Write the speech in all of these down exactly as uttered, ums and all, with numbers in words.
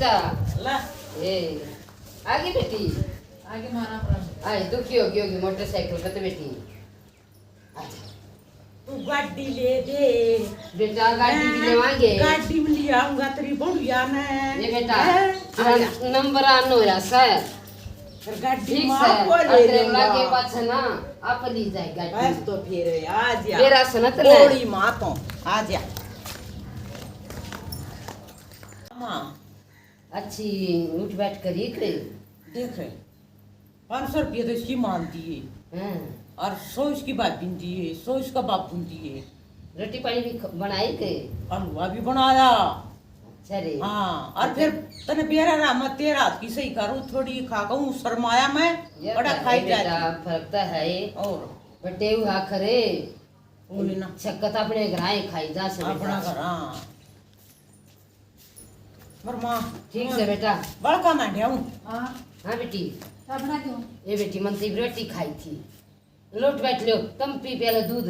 अच्छा। ला। ए, आगे बेटी। आगे मारा, मारा। आए, दुखी होगी, होगी मोटरसाइकिल पे तो बेटी। अच्छा। तू गाड़ी ले दे। बेटा, गाड़ी भी मैं लेवांगे। गाड़ी में ले आऊंगा तेरी बुढ़िया ने। ये बेटा, हैं? तेरा नंबर आन हो रहा सर। फिर गाड़ी ठीक माँ सर, को और ले तेरे लूंगा। लागे पाछे ना, आप ले जाए गाड़ी। बस तो फिर आ जा। मेरा सनत ने। बूढ़ी माँ तो आ जा। माँ। अच्छी उठ बैठ करी करे। देख, पाँच सौ रुपये तो इसकी माँ ने दिए। हाँ। और सौ इसकी भाभी ने दिए, सौ इसका बापू ने दिए। रोटी पानी भी ख-, बनाई के? हलवा भी बनाया। अच्छा रे। हाँ, और फिर तने बेरा रहा, मैं तेरा हाथ की सही करूँ, थोड़ी खा कहूँ, शर्माया मैं, ये बड़ा तो खाई है जा बेटा, रही। फर्क तो है। और? बटे हुआ खरे, बोले ना। छक्कत अपने घर आए खाई जा से अपना बेटा। घर, हाँ। मर माँ। ठीक से बेटा। बड़का मांडिया हूँ। हाँ। हाँ बेटी। क्या बना दूँ? ये बेटी, मन तो रोटी खाई थी। लोट बैठ लो, तुम पी प्याला दूध।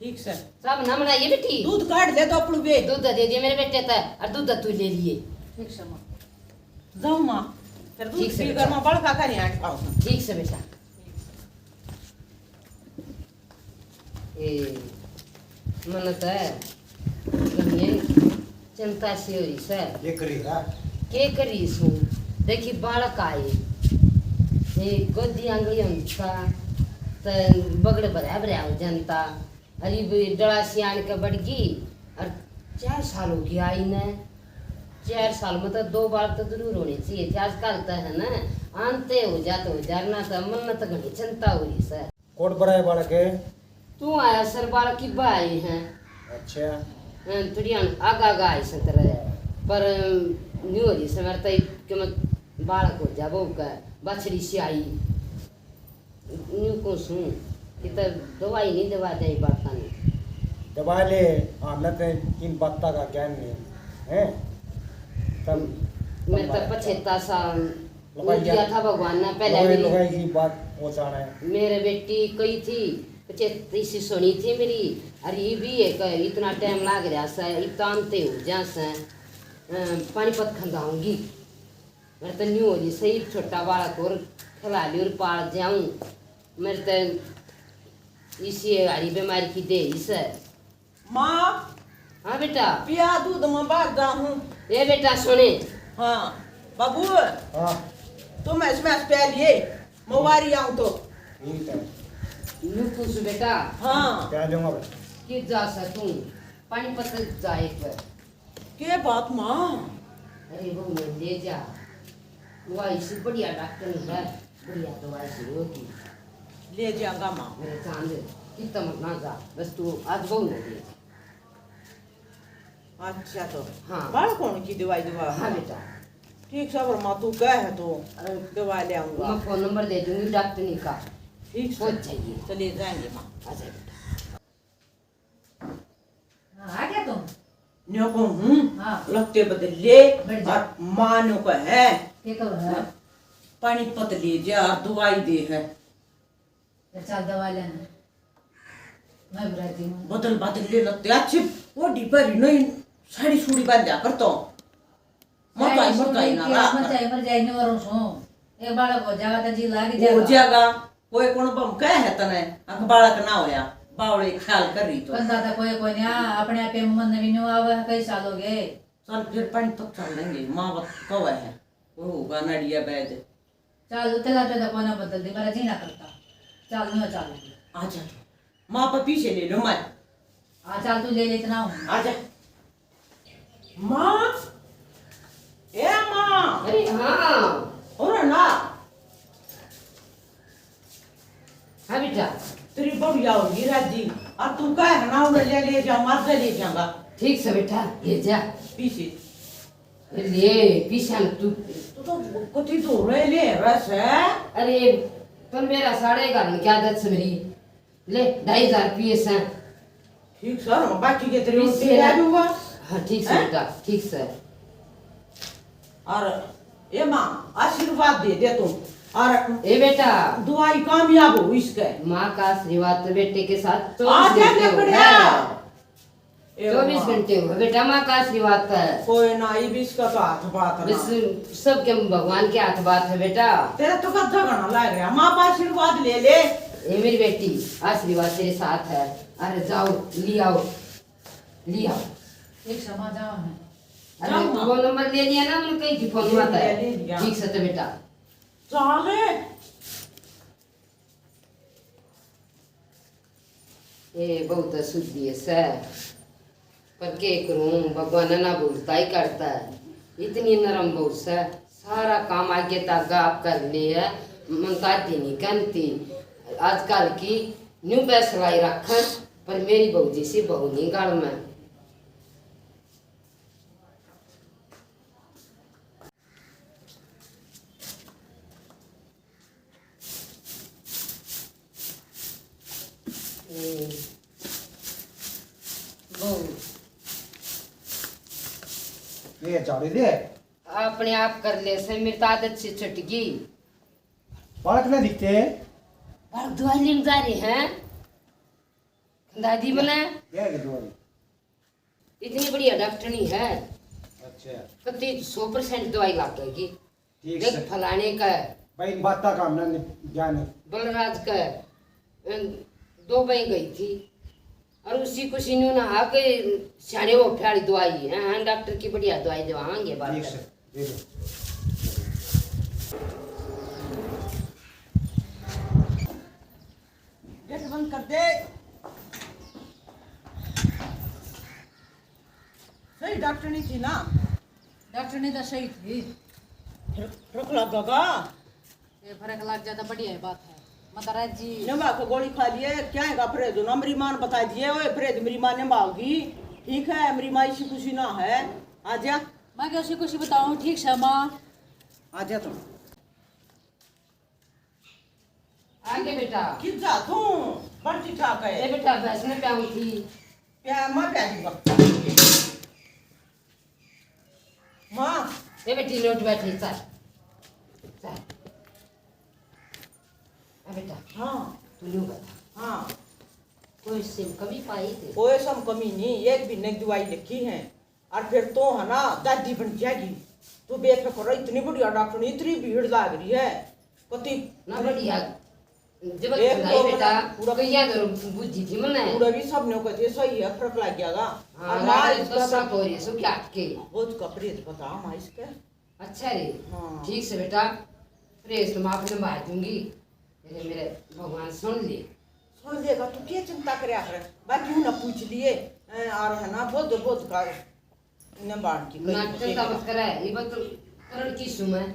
ठीक से। सब ना बनाइए बेटी। दूध काट ले तो अपनू बे। दूध दे दिए मेरे बेटे ते, और दूध तू ले लिए। ठीक से माँ। जाऊँ माँ। फिर दूध ठीक से पी बेटा। कर माँ बड़का का नहीं आट खाऊँ। ठीक से बेटा। ए, मन त घणी चिंता सी हो रही सै। के करी रा? के करी सूं? देखी बालक आए, ए, गोदी आंगली होता त बगड़ भरया भरया हो जानता। अरे ब-, डला सी आन के बढ़ गई और चार साल हो गया आई ने। चार साल में तो दो बालक तो जरूर होने चाहिए थे। आजकल तो है ना, आनते हो जा तो हो जा, ना तो मन तो घणी चिंता हो रही सै। कोण बड़ा है बालक है? तू आया सर, बालक की बा आई हैं। अच्छा। हाँ, थोड़ी आन-, आगा आगा आई सै तेरे। पर न्यू हो रही सै मेरे तो कि मैं बालक हो जा, बहू का बछड़ी सी आई। न्यू को सूं कि तो दवाई नहीं दवा दे बालक ने। दवा ले, हाँ, न ते इन बातों का ज्ञान नहीं है। तब मेरे तो पछेता सा लुगाई दिया था भगवान ने पहले लुगाई, मेरी लुगाई की बात पहुंचाना है। मेरे बेटी कही थी, पछेती सी सुनी थी मेरी, और ये भी है कि इतना टाइम लाग रहा सै, इब तो आनते हो जा सै, अ, पानीपत खंदाऊंगी। मेरे तो न्यू हो जी सही, छोटा बालक और खिला लियो और पाल जाऊं। मेरे तो इसी हारी बीमारी की दे ही सै। माँ। हाँ बेटा। पिया दूध, मैं बाहर जा हूँ। ए बेटा सुने। हाँ बाबू। हाँ। तू मैं इसमें प्या लिए, मैं वारी आऊँ तो। ठीक है। न्यू पूछ बेटा। हाँ। क्या दूंगा बेटा? कि जा सै तू, पानीपत जा एक बार। के बात माँ? अरे बहू ने ले जा, दवाई से बढ़िया डॉक्टर है, बढ़िया दवाई से होगी। ले जाऊंगा माँ। मेरे चांद, कितना मत ना जा, बस तू आज बहू ने ले जा। अच्छा तो हाँ। बालक होने की दवाई दवा? हाँ बेटा। ठीक सै, पर माँ तू कह है तो अरे, दवा ले आऊंगा। मैं फोन नंबर दे दूंगी डॉक्टर का। ठीक सै। पहुंच जाइए। चलिए जाएंगे माँ। आ जाए बेटा। हाँ, आ गया तुम? न्यो को हूँ, हाँ। लत्ते बदल ले, बैठ जा। और माँ न्यो को है। के कहो है? पानीपत ले जा और दवाई दे है। फिर चल दवा लेना। मैं भी राजी हूँ। बदल बदल ले लत्ते, अच्छे ओढ़ी भरी नहीं, साड़ी सूड़ी बांध जा कर तो। मर जाए, मर जाए ना, मर जाए, मर जाए, नहीं मरूं सूं। एक बालक हो जाएगा तो जी लाग हो जाएगा। जाएगा। कोई कौन बम कह है तने, अक बालक ना होया, बावले ख्याल कर रही तो। कंधा तो कोई कोई नहीं, आ, अपने आप ही मन भी नहीं आवे, कई साल हो गए। चल फिर पानीपत चल लेंगे, माँ बत कवे है, वो होगा नड़िया बैद। चल, उते जाते तो कोना बदल दे, मेरा जी ना करता। चल, नहीं चल। आ जा। माँ पर पीछे ले लो, मैं। आ, चल, तू ले ले, इतना हो। आ जा। माँ, ए माँ। अरे हाँ। हो रहा ना? हाँ बेटा। तेरी बढ़िया होगी राजी। और तू कह ना, उन्हें ले, ले जा, मार ले, ले जाऊंगा। ठीक सै बेटा, ले जा। पीछे। ले, पीछे न तू। तू तो कति तो रे ले रस है। अरे, पर मेरा साढ़े घर में क्या दस मेरी। ले, ढाई हजार रुपये से। ठीक सै, बाकी के तेरे पीछे उठे आ जाऊंगा। हाँ, ठीक सै हैं? बेटा, ठीक सै। और ए माँ, आशीर्वाद दे दे तू। और ए बेटा। दुआई कामयाब हो इसके। माँ का आशीर्वाद तो बेटे के साथ आ चौबीस जा घंटे हो। लकड़िया। ए चौबीस माँ। घंटे हो बेटा, माँ का आशीर्वाद है। कोई ना, ये भी इसका तो हाथ बात ना। बस सबके भगवान के हाथ बात है बेटा। तेरा तो गद्दा घना लाग रहा, माँ का आशीर्वाद ले ले। ये मेरी बेटी, आशीर्वाद तेरे साथ है। अरे जाओ, ले आओ, ले आओ। एक समा जाओ है। अरे जाओ माँ। वो नंबर ले लिया ना, उन्होंने कही थी फोन ले मत लिया, है। ले लिया। ठीक से तो बेटा। चाले। ए बहुत अशुद्धि है सै, पर के करूं, भगवान ना भूलता ही करता है। इतनी नरम बहुत सै, सारा काम आगे तक आप कर ले है, मन ताती नहीं कहती। आजकल की न्यू फैसला ही रखन, पर मेरी बहू जैसी बहू नहीं गाल में। हम्म। बहू। ये झाड़ू दे। अपने आप कर ले से, मेरी तो आदत से छुट गई। बालक ना दिखते। बालक दवाई लेने जा रहे हैं। दादी बना। क्या है दवाई? इतनी बढ़िया डॉक्टरनी है। अच्छा। कति सौ परसेंट दवाई लागेगी। ठीक देख से। फलाने का है। भाई, बाता काम ना ने, जाने। बलराज का है। अन दो बई गई थी। और उसी कुछ इन्होंने आके सियाने वो प्यारी दवाई है। हाँ, डॉक्टर की बढ़िया दवाई देवांगे बात ठीक कर। से, दे दो। गेट बंद कर दे। सही डॉक्टरनी थी ना? डॉक्टरनी तो सही थी। फर-, फर्क लगेगा? ये फर्क लग जाता, बढ़िया है बात है। मत राजी। निम्बा को गोली खा लिए, क्या है का परहेज होना? मेरी माँ ने बता दिए, ओए परहेज मेरी माँ निम्बा होगी। ठीक है, मेरी माँ इसी खुशी ना है। आ जा। मैं क्या उसी खुशी बताऊँ? ठीक से माँ। आ जा तुम। आगे बेटा। कित जा तू? बड़ ठीक ठाक है। ए बेटा, भैंस ने प्याऊं थी। प्या, मैं प्या दूंगा। माँ। ए बेटी, लोट बैठी, चल। चल। ए बेटा। हाँ। तू न्यू बता। हाँ। कोई से कमी पाई थी? कोई से कमी नहीं, एक महीने की दवाई लिखी है। और फिर तो है ना, दादी बन जाएगी। तू बेफिक्र रह, इतनी बढ़िया डॉक्टर, इतनी भीड़ लाग रही है। कति ना बढ़िया। जब एक खिलाई तो बेटा, पूरा पूरा कहिया तो बुद्धि थी मने। पूरा भी सब ने कहते सही है, फर्क लग जाएगा। हाँ, और माँ रात इसका दस साल हो रही है, सो क्या अटके? बहुत का परहेज बता माँ इसके। अच्छा रे। हाँ। ठीक से बेटा, परहेज तो मैं आपने मार दूंगी। अरे मेरे भगवान, सुन ले। सुन लेगा, तू क्या चिंता करया कर, बाकी उन्हें पूछ लिए। ए, और है ना, बहुत बहुत का ने बांट की ना कहीं चिंता मत करे, ये बात तो करण की सु मैं।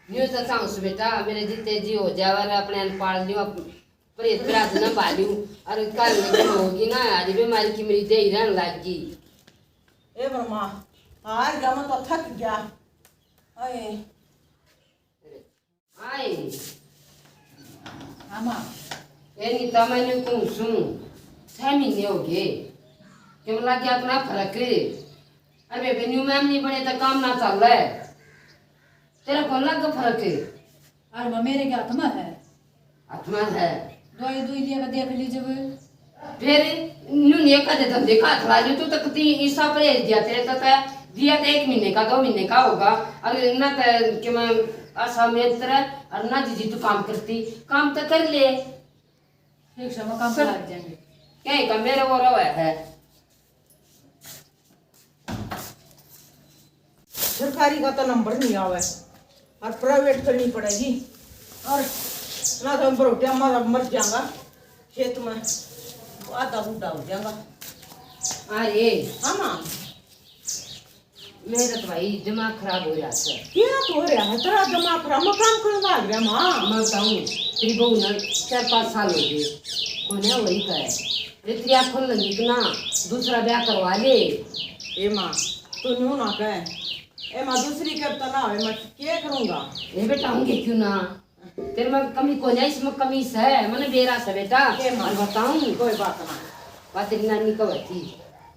न्यू तो चाहूँ सु बेटा, मेरे जीते जी हो जावे रे, अपने अन पाल लियो, अप-, प्रेत प्रात ना पालियो। और काल में जो होगी ना, आज बीमारी की मेरी दे ही रहन लाग गई। ए ब्रह्मा, हार गया, मैं तो थक गया। आए। आए। हाँ, माँ। ए नीता, मैं न्यू कहूँ सूं, छह महीने हो गए। क्यों लग गया अपना फर्क? अरे बेबे, न्यू मैम नहीं बने तो काम ना चल रहा है। तेरा कौन लग फर्क? अरे माँ, मेरे के हाथ में है। हाथ में है। दवाई दुई लिया के देख लीजिए वे। फिर न्यू ने कदे धंधे का हाथ ला लियो, तू तो कती ईसा परहेज दिया, तेरे तो तय दिया तो एक महीने का, दो महीने का होगा, और ना तो कि मैं आशा में तेरा, और ना दीदी तू काम करती, काम तो कर ले। ठीक से, मैं काम सब लग जाएंगे। क्या है काम मेरे वो रवा है? सरकारी का तो नंबर नहीं आवे और प्राइवेट करनी पड़ेगी। और ना तो हम रोटियां मर, मर जाऊंगा खेत में, आधा बूढ़ा हो जाऊंगा। अरे हाँ माँ। मेरा तो भाई दिमाग खराब हो रहा है। क्या हो रहा है तेरा दिमाग खराब? मैं काम करने लाग रहा माँ। मैं बताऊँ, तेरी बहू ना चार पाँच साल हो गए, कोने वही का है। अरे तेरी आँख खोल लेंगी इतना, दूसरा ब्याह करवा ले। ए माँ, तू न्यू ना कह। ए माँ, दूसरी करता ना होए, मैं क्या करूँगा? ए बेटा, होंगे क्यों ना? तेरे में कमी कोन्या, इसमें कमी से, मने बेरा से बेटा। ए माँ, और बताऊँ? कोई बात ना। बात तेरी नानी कब थी?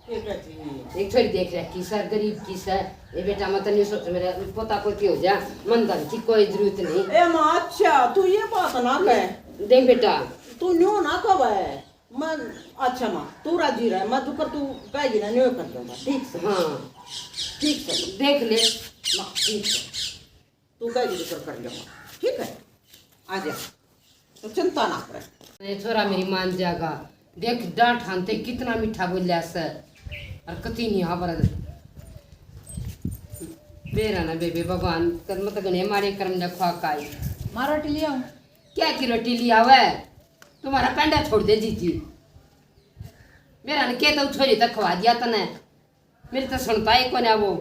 के कहती? एक छोरी देख रहा की सर, गरीब की सर। ए बेटा, मैं तो नहीं सोच, मेरा पोता पोती हो जा, मन धन की कोई जरूरत नहीं। ए माँ, अच्छा, तू ये बात ना कह। देख बेटा। तू न्यू ना कह। मैं, अच्छा माँ, तू राजी रह, मैं तू कर, तू कहेगी ना, न्यू कर दूंगा, ठीक से। हाँ। ठीक से। देख ले। माँ, ठीक से। तू कहेगी तो कर, कर लूंगा, ठीक है? आ जा, तो चिंता ना कर। ये छोरा मेरी मान जाएगा। देख, डांट हानते कितना मीठा बोलिया से, और कती नहीं हाबर। बेरा ना बेबे, भगवान कर मत गने मारे कर्म ने खुआ काई। माँ, रोटी ले आओ। क्या की रोटी ले आवे? तुम्हारा पेंडा छोड़ दे जीजी। मेरा ने के तो छोरी तक खवा दिया तने। मेरी तो सुनता ही कोन्या वो।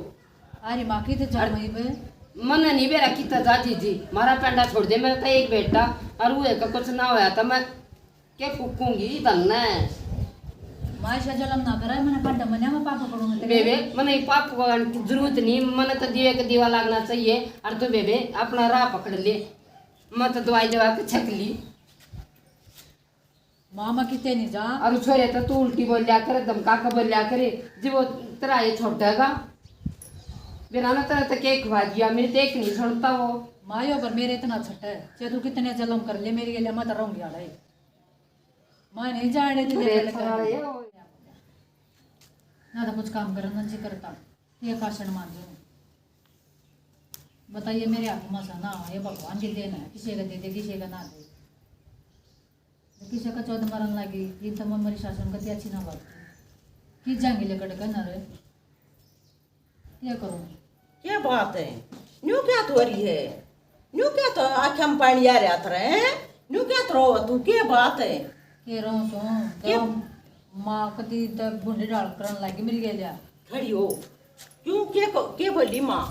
अरे माँ, की तो जा अरे, वहीं पे। मन नहीं बेरा की तो जा जीजी। मारा पेंडा छोड़ दे, मेरा तो एक बेटा और वो एक कुछ ना होया तो मैं के फूकूंगी धन ने। माँ, ऐसा जलम ना करे, मैंने पेंडा मन्या, मैं पाप करूंगा तेरे। बेबे, मैंने पाप करने की जरूरत नहीं, मैंने तो दिए के दीवा लागना चाहिए। और तू बेबे अपना राह पकड़ ले, मैं तो दवाई दवा के छक ली। माँ, मैं किते नहीं जा। और छोरे तो तू उल्टी बोलिया करे, धमका के बोलिया करे, जी वो तेरा ये छोटेगा। बिना ना तेरा तो के खवा दिया, मेरी देख नहीं सुनता वो। माँ, यो पर मेरे इतना छटे, चाहे तू कितने जलम कर ले, मेरे लिए मत रहूंगी आड़े। मैं नहीं जाने दे अरे, ले थारा कर। ये हो। ना तो कुछ काम करना जी करता, ये कासण मांजू। बताइए, मेरे हाथ में सा ना, ये भगवान की देन है, किसी का दे दे, किसी का ना दे। किसी का चौथ मरन लगी, ये तो मरी सासू कति अच्छी ना बात की। की जाएंगे लेकर के ना रे, क्या करूँ? क्या बात है? न्यू क्या तो हो रही है? न्यू क्या तो आँखें में पानी आ रहा था रे, हैं? न्यू क्या तो रो तू, क्या बात है? के रो सो, के? के माँ कति तक भुंडे डाल करन लागी मेरी गेलिया। खड़ी हो। क्यों, के को-, के बोली माँ?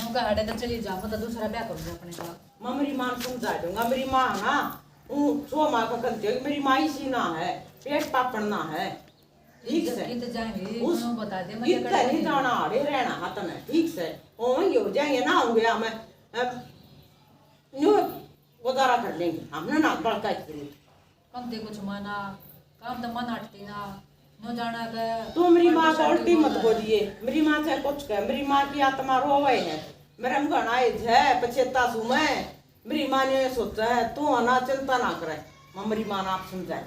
नो गाड़े तो चली जा, मैं तो दूसरा ब्याह करूँगी अपने का। मैं मेरी माँ ने समझा दूंगा, मेरी माँ ना, ऊ सो माँ का गलती है, मेरी माँ इसी ना है, पेट पापड़ ना है। ठीक से। कित जाएंगे, उस उन्होंने बता दे, मैं कित लकड़ नहीं जाना, आड़े रहना हाथ में, ठीक से। होंगे, हो जाएंगे, ना होंगे, हमें, हम न्यू गुजारा कर लेंगे, हमने ना बड़का ही करूँ। कम दे कुछ माना, काम तो मन हटती ना, नो जाना के तू मेरी माँ का उल्टी मत बोलिए, मेरी माँ चाहे कुछ कहे, मेरी माँ की आत्मा रोवे है, मेरे में घना एज है, पछेता सू मैं। मेरी माँ ने सोचा है, तू ना चिंता ना करे, मैं मेरी माँ ने आप समझाए,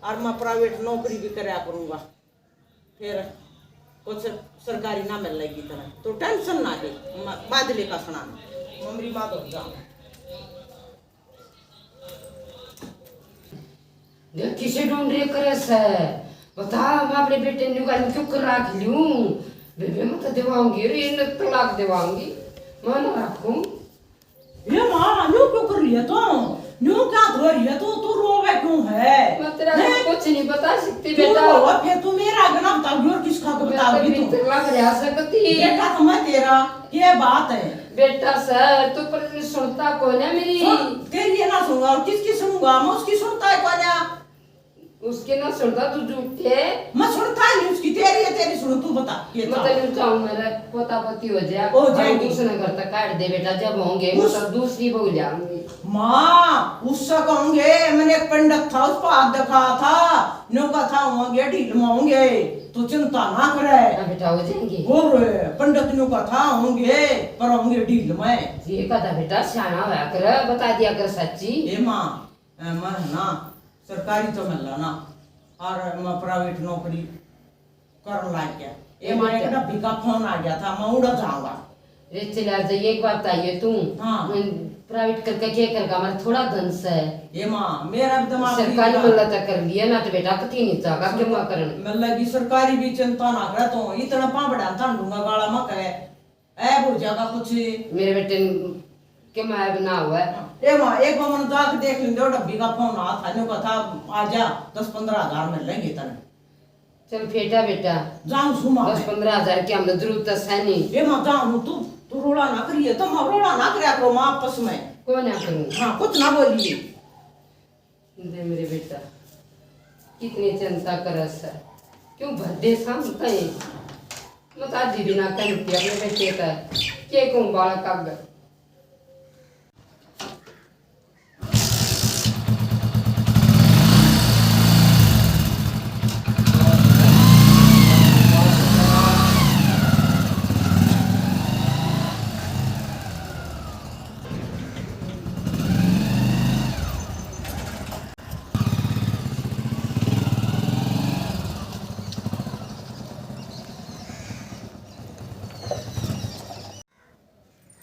और मैं प्राइवेट नौकरी भी करया करूँगा। फिर कुछ सरकारी ना मिल लेगी तरह, तो टेंशन ना ले, म-, बादले का सुना, ममरी माँ तो जा। देख किसे ढूंढ रे करे से, बता, मैं अपने बेटे ने गाल क्यों कर रख लूं? बेबे, मैं तो दिवाऊंगी रे, इन्हें तलाक दिवाऊंगी, मैं ना रखूं। ये माँ, न्यू क्यों कर रही है तू? न्यू क्या धो रही है तू? तू रोवे क्यों है? मैं तेरा हैं? कुछ नहीं बता सकती तू बेटा। रोवे, फिर तू मेरा आगे ना बताओगी और किसका को मैं तो बताओगी तू? भीतर लग रहा सकती। बेटा तो मैं तेरा, ये बात है। बेटा सर, तू पर नहीं सुनता कौन है मेरी? सुन, तेरी ये ना सुनूंगा और किसकी सुनूंगा? मैं उसकी सुनता है कौन है? उसके ना सुनता तू झूठे। मैं सुनता नहीं उसकी, तेरी है, तेरी सुनूं, तू बता, ये मैं था। तने जाऊं, मेरा पोता पोती हो जाए, हो और जाएगी। दूसरे घर तक काट दे बेटा, जब होंगे, उस मतलब दूसरी बहू ले आऊंगी। माँ, उससे कहूंगे, मैंने एक पंडित था, उस पर हाथ दिखा था, न्यू का था, होंगे, ढील में होंगे, तू चिंता ना करे। हाँ बेटा, हो जाएंगे। और पंडित न्यू का था, होंगे, पर होंगे ढील में। ये कदा बेटा, सियाना होया कर, बता दिया कर सच्ची। ए माँ, ए, मैं है ना, सरकारी तो मिलना ना, और मैं प्राइवेट नौकरी करन लाग गया। ए, ए माँ, एक बेटा। डब्बी का फोन आ गया था, मैं उड़ जाऊंगा। रे चला जाइए, एक बात आइए तू। हाँ। मैं प्राइवेट करके क्या करगा, हमारा थोड़ा धन से। ए माँ, मेरा भी दिमाग सरकारी ठीक है। मल्ला तक कर लिया ना, तो बेटा कती नहीं जागा, क्यों ना करन? मैं लगी सरकारी भी चिंता ना करे, तो इतना पापड़ा तांडूंगा गाला में करे। ऐब हो जाएगा कुछ। मेरे बेटे के मायब ना हुआ। ए माँ, एक बार मन जाके देख लेंदे, वो डब्बी का फोन आ था, न्यू कहा था, "आ जा, दस पन्द्रह हजार मिल लेंगे तने।" चल फेटा बेटा, जाऊं सु माँ दस मैं। पन्द्रह हजार की हमने जरूरत तो है नहीं। ए माँ, जाऊं तू, तू रोला ना करिए, तो माँ रोला ना करया करो माँ आपस में। को ना करूँ? हाँ, कुछ ना बोलिए। दे मेरे बेटा, कितनी चिंता करे से, क्यों भर दे शाम ताई। मत आधी भी ना कहती अपने बेटे का, के कहूँ बालक आगे।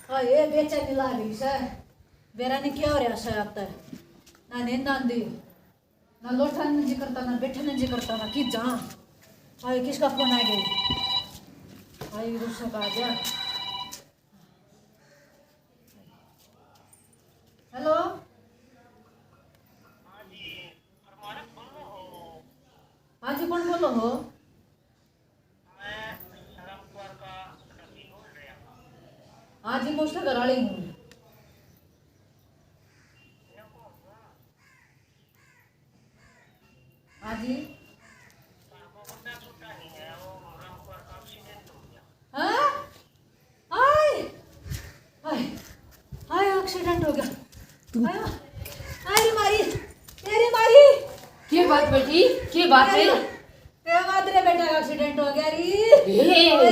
हाँ, ये बेचैनी लाग रही सै। बेरा ने क्या हो रहा सै आते? ना नींद आंदी, ना लोटा ने जी करता, ना बैठने जी करता, ना की जा। हाय, किसका फोन आ गया? हाय, गुस्सा का आ गया। हेलो। हाँ जी, कौन बोलो हो? हाँ जी, मैं उसके घर वाली हूँ। हाँ जी। हाँ? हाय, हाय, हाय, एक्सीडेंट हो गया। तू हाय, हाय रे मारी, तेरी मारी। के बात बेटी, के बात है? ए, ए, बात रे बेटा का एक्सीडेंट हो गया री। ए, ओए।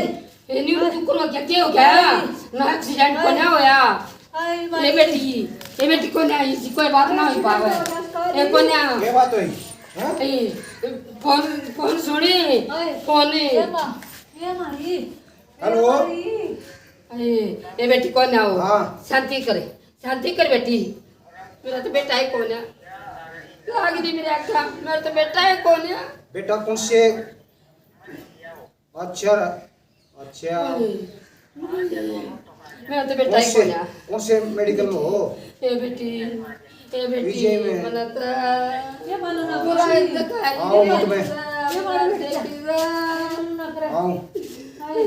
ए, न्यू हाय। तू करो क्या, के हो गया? हाय। ना एक्सीडेंट हाय। कोन्या होया। हाय, ए मारी। बेटी, ए बेटी कोन्या, इसी कोई बात ना हो पावे। ए कोन्या। के बात हुई? हाँ? ए, फोन, फोन सुनी। हाय। फोन। ए माँ, ए मारी। हेलो। ए, ए बेटी, कौन है वो? हाँ। शांति करे, शांति कर बेटी। मेरा तो बेटा ही कौन है? लाग दी मेरे आख्या, मेरा तो बेटा ही कौन है? बेटा कौन से? अच्छा, अच्छा। अरे, मेरा तो बेटा कौन ही से, कौन है? कौन से मेडिकल में हो? ए बेटी, ए बेटी, विजय में। मना तो ये मानो ना बुरा कुछ। आओ, मत में। ये मानो ना कुछ। आओ। हाय।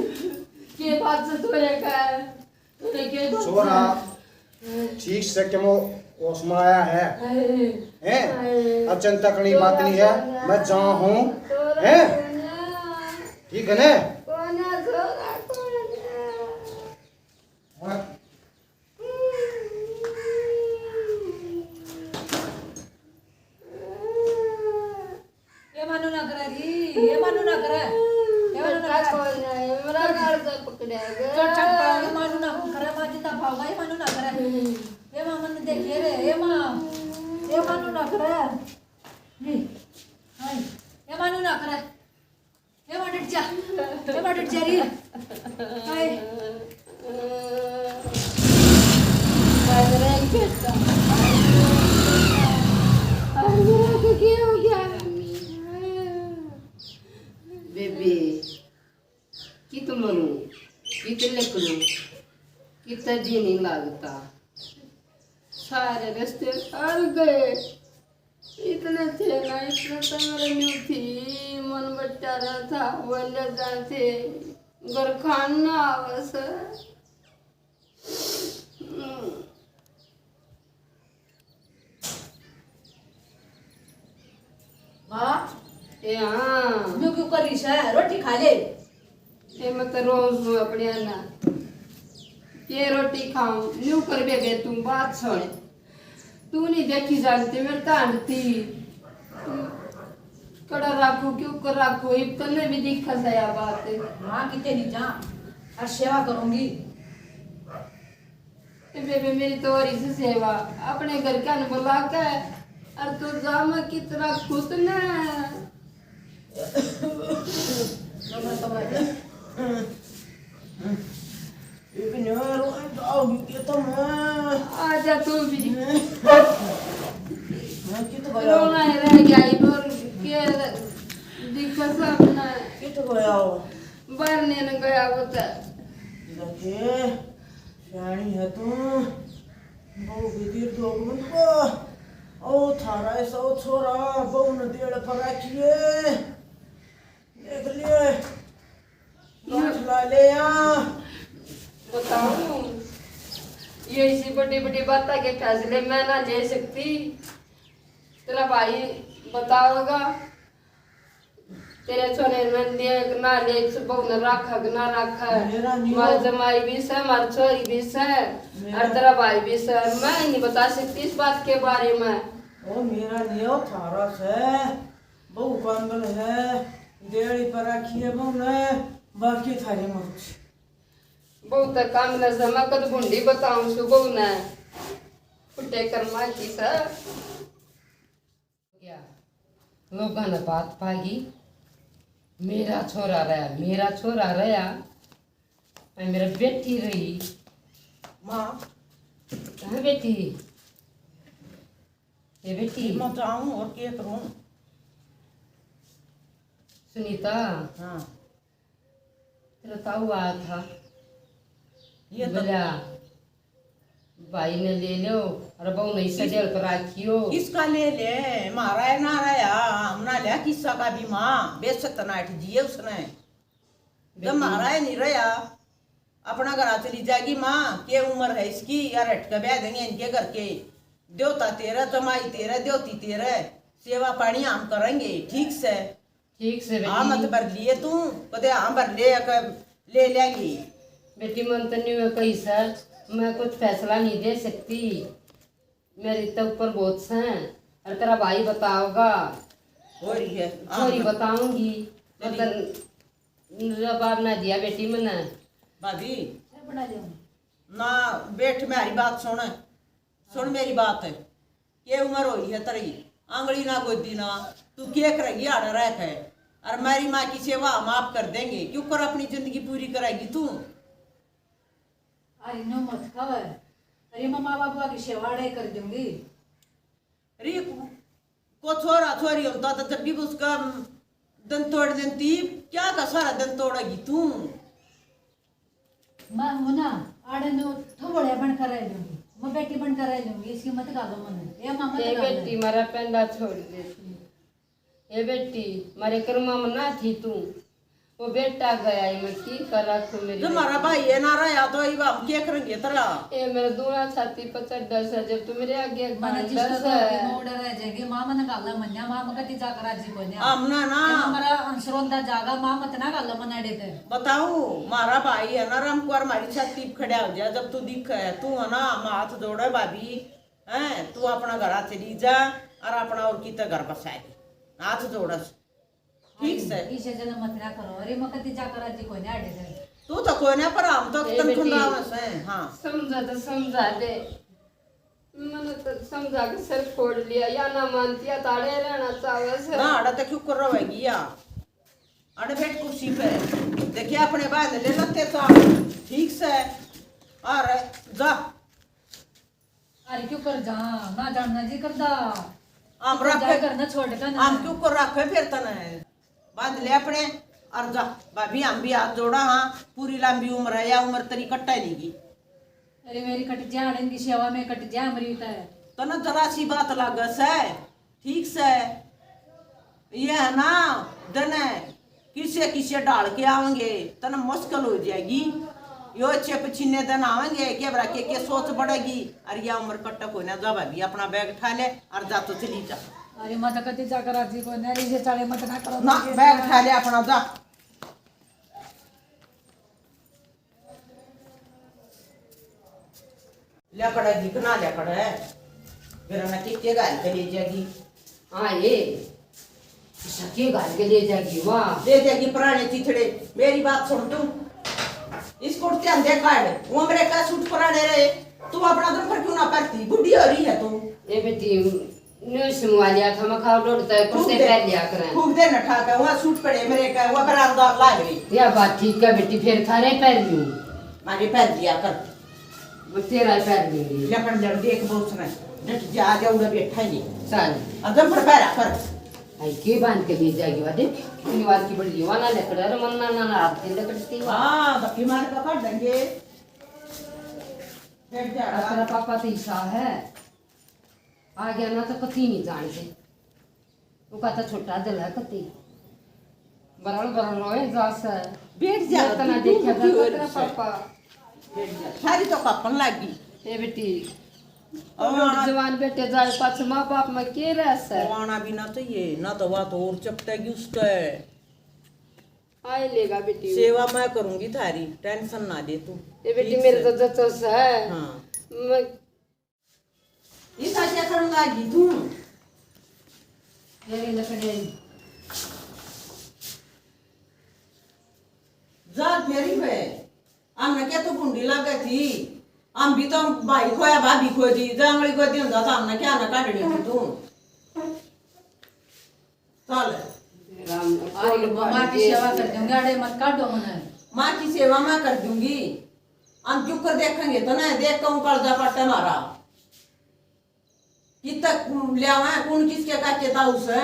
के बात से तू रे का? तू रे के बात से? छोरा, ठीक से के मो होश में आया है? हाय। हैं? हाय। अब चिंता करने की बात नहीं है, मैं जहाँ हूँ, छोरा हैं? कोन्या। ठीक है ना? कोन्या, छोरा कोन्या। और ये मानू ना करे री, ये मानू ना करे, ये मानू ना करे। छोड़, छोड़, पाओ, ये मानू ना करे, माँ जिंदा पाओगा, ये मानू ना करे। ये माँ मन देखिए रे, ये माँ, ये मानू ना करे। नी, हाय, ये मानू ना करे। ये माँ डट जा, ये माँ डट जा री। हाय। अरे बेटा, अरे मेरा तो क्या हो गया? बेबे, कित मरूं, कित लिकड़ूं, कित जी नहीं लगता। सारे रिश्ते हार गए। इतने थे ना, इतने तो मेरे न्यू थी, मन बच्चा रहा था, बोले जाते, घर खान ना आवे सर। माँ, ए हाँ। न्यू क्यों कर रही है? रोटी खा ले। ए, मैं तो रोऊं सूं अपने आना। के रोटी खाऊं? न्यू कर बेबे, तू बात सुन। तू नहीं देखी जानती, मेरे तो आंटी। कड़ा राखू, क्यों कर राखू? इब तन्ने भी दिखा से या बात। माँ किते नहीं जा, और सेवा करूंगी। ए बेबे, मेरी तो हो रही से सेवा, अपने घर का न बुला के, और तू जा, मैं कितना खुश ना। इतने रोई जाओगी के तुम? आजा तू भी। मैं कित गया? रोना ही रह गया, इब और के दिखा सामने। कित गया हो? बाहर ने न गया वो तो। देखे, सियाणी है तू। बहू की तीर धोक मत को। ओ थारा ऐसा ओ छोरा, बहू ने देड़ पर रखिए। देख लिए। गांठ ला ले या। बताऊं, ये इसी बड़ी बड़ी बातें के फैसले मैं ना ले सकती। तेरा भाई बताओगा, तेरे छोरे ने देख ना देख, बहू ने राखा कि ना राखा। मेरा नहीं हमारा हो। जमाई भी से, हमारी छोरी भी से, मेरा और तेरा भाई भी से। मैं नहीं बता सकती इस बात के बारे में। ओ मेरा नहीं हो, थारा से। बहू कांगल है, देड़ी पर रखी है बहू ने, बाकी थारी मर्जी। बहू तो कांगल है, मैं कद भुंडी बताऊं सु बहू ने। फुटे कर्मा की से। क्या? लोगां ने बात पागी, मेरा छोरा रहा, मेरा छोरा रहा। ए, मेरा बेटी रही। माँ। हाँ बेटी। ये बेटी। मैं जाऊँ और क्या करूँ? सुनीता। हाँ। तेरा ताऊ आया था। ये तो बोला, भाई ने ले लो और बहू ने इसे किस-, जेल पर रखियो। किसका ले ले? मारा है ना रहा, हम ना लिया किसा का भी माँ, बेसत नाट दिए उसने। जब बेटी। मारा है नहीं रहा, अपना घर चली जाएगी माँ। के उम्र है इसकी यार, हट के ब्याह देंगे इनके घर के। देवता तेरा, जमाई तेरा, देवती तेरा, सेवा पानी हम करेंगे ठीक से। ठीक से बेटी। हाँ, मत भर लिए तू, कदे हाँ भर ले, एक ले लेगी। बेटी, मन तो नहीं हुआ कही सर, मैं कुछ फैसला नहीं दे सकती। मेरे तो ऊपर बहुत से हैं, और तेरा भाई बताओगा। और ये, हाँ। छोरी बताऊंगी, तेरी मतलब जवाब ना दिया बेटी मन्ने। भाभी, चाय बना लियो। ना, बैठ, मेरी बात सुन, सुन मेरी बात। के उम्र हो रही है तेरी, आंगली ना गोदी ना, तू के करेगी आड़े रह के? और मेरी माँ की सेवा हम आप कर देंगे, क्यों कर अपनी जिंदगी पूरी करेगी तू? अरे नो मत कह, अरे मैं माँ बाप की सेवा आड़े कर दूंगी। अरे को, को छोरा छोरी होता तो जब भी उसका दिन तोड़ देती, क्या का सारा दिन तोड़ेगी तू? मैं हूं ना, आड़े नो थोबड़े बन कर रह लूंगी, मैं बेटी बन कर रह लूंगी, इसकी मत गालो मने। ए माँ मत ए गालो। बेटी, मारा पेंदा छोड़ देती। ए बेटी, मारे कर्मा में ना थी तू। वो बेटा गया है, मैं की करा तू मेरी तो मारा बेटी। भाई है ना रहा तो इब हम के करेंगे तेरा? ए मेरा दूना छाती पर चढ़ा से, जब तू मेरे आगे मने भांडा जिस तरह से। की मोड़ रह जाएगी, माँ मने गालो मन्या, माँ मैं कती जाकर राजी कोन्या। हम ना ना। ए माँ मेरा अंसरोंदा जागा, माँ मत ना गालो मनाड़े ते। बताओ, मारा भाई है ना रामकुमार, मारी छाती पे खड़ा हो जा, जब तू दिखे है, तू है ना, हम हाथ जोड़े भाभी, हैं, तू अपना घर चली जा और अपना और किते घर बसा ले, हाथ जोड़स, ठीक से। इसे जन्म मत ना करो, अरे मैं कती जाकर राजी कोन्या आड़े ते। तू तो कोन्या, पर हम तो ए तन बेटी, खुंदावे से, हाँ। समझा तो समझा दे, मैंने तो समझा के सिर फोड़ लिया, या ना मानती या ताड़े रहना चाहे से। ना, आड़ा तो क्यों कर रहेगी या? अरे बैठ कुर्सी पे, देखिए अपने बांध ले लत्ते चाल, ठीक से, और जा। अरे क्यों कर जा, ना जानना जी करदा। हम तो रखे, जाए घर ना छोड़ के ना। हम क्यों कर रखे फिर तने, बांध ले अपने और जा। भाभी हम भी हाथ जोड़ा हाँ, पूरी लंबी उम्र है, या उम्र तेरी कट्टा नहीं की। अरे मेरी कट जा, इनकी सेवा में कट जा, मरी तो है। तने जरा सी बात लागे से, ठीक से, ये है ना, दने किसे किसे ढाल के आवेंगे, तने मुश्किल हो जाएगी। यो अच्छे पछीने दिन आवेंगे, के बरा के, के सोच बढ़ेगी। अरे या उम्र कट्टा कोई ना, जा भाभी, अपना बैग ठा ले और जा तो चली जा। अरे माता कति जाकर राजी को ना, इसे चाले मत ना करो। ना, बैग ठा ले अपना, जा। लिया पड़ा जी, कना लिया पड़ा है। मेरा ना के, के गाल के ले जाएगी। हाँ, ये। ऐसा के गाल के ले जाएगी, वाह। ले जाएगी पुराने चिथड़े। मेरी बात सुन तू। इस कुर्ते अंधे काट, वो मेरे का सूट पुराने रहे। तू अपना तो फिर क्यों ना पहनती? बूढ़ी हो रही है तू। ए बेटी, न्यू सिमवा लिया था, मैं खाओ डोडता है, फूक कुर्ते दे, पहन लिया करें। फूक दे न ठा के, वहाँ सूट पड़े मेरे का, वहाँ बरामदा लाग रही। या बात ठीक है बेटी, फिर थारे पहन लूँ। मारे पहन लिया कर। वो तेरा ही पहन लूँगी। ले अपन जल्दी एक बहुत समय। डट जा, आ जा, उड़ा बैठा ही नहीं। चल। अब जम पर पैरा कर। आई के बांध के ले जाएगी, वा देख, इतनी बार की बड़ी वाला लकड़ा रे, मन्ना ना, ना, हाथ के लकड़ती वा। हाँ, बकी मार का काट देंगे। बैठ जा। तेरा पापा तो ईसा है। आ गया ना तो कती नहीं जानते। वो कहता छोटा दिल है कती। बरल बरल रोए जा से। बैठ जा, इतना तू देखा दुखी जा हो तेरा रही है। पापा। बैठ जा। सारी तो कापन लग गई। ए बेटी। और और जवान बेटे जाए पाछे माँ बाप में के रह से? वो आना भी ना चाहिए, ना तो वा तो और चपटेगी उसके। आए लेगा बेटी। सेवा मैं करूंगी थारी, tension ना ले तू। ए बेटी, ठीक मेरे से। तो जचस है। हाँ। मैं इसा क्या करन लागी तू? ये ले लकड़े। जा फेरी पे। हमने क्या तू गुंडी लागे थी? हम भी तो भाई खोया, भाभी खो दी, जांगली खो दी, हम तो हमने क्या ना काटनी थी तू? चल। राम, आज माँ की सेवा कर दूंगी, अड़े मत काटो मने। माँ की सेवा मैं कर दूंगी। हम क्यों कर देखेंगे तो ना देख कहूँ कर्जा पट्टा मारा। कित तक ल्यावा है, कौन किसके काके ताऊ से?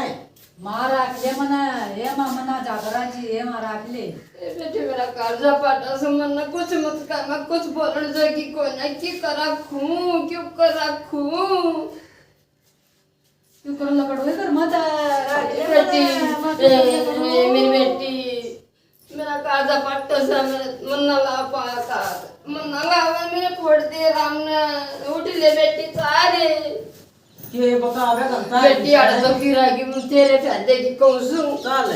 माँ राख ले मना, ए माँ मना जागरा जी, ए माँ राख ले। ए बेटी, मेरा कालजा पाटा से मन्ना कुछ मत कर, मैं कुछ बोलण जोगी कोई ना, की करा खूं, क्यों करा खूं? क्यों कर लगड़ हुए घर माता राख ले बेटी, मना, मत ए, ले मना। ए, मेरी बेटी, मेरा काजा पट्टो सा, मेरे मन्ना ला पाया काज। मन्ना ला, मेरे खोड़ दे राम ने। उठ ले बेटी, सारे। के बता बे करता है? बेटी, आड़ तो गिरा की, तेरे फायदे की कहूँ सूं। चल।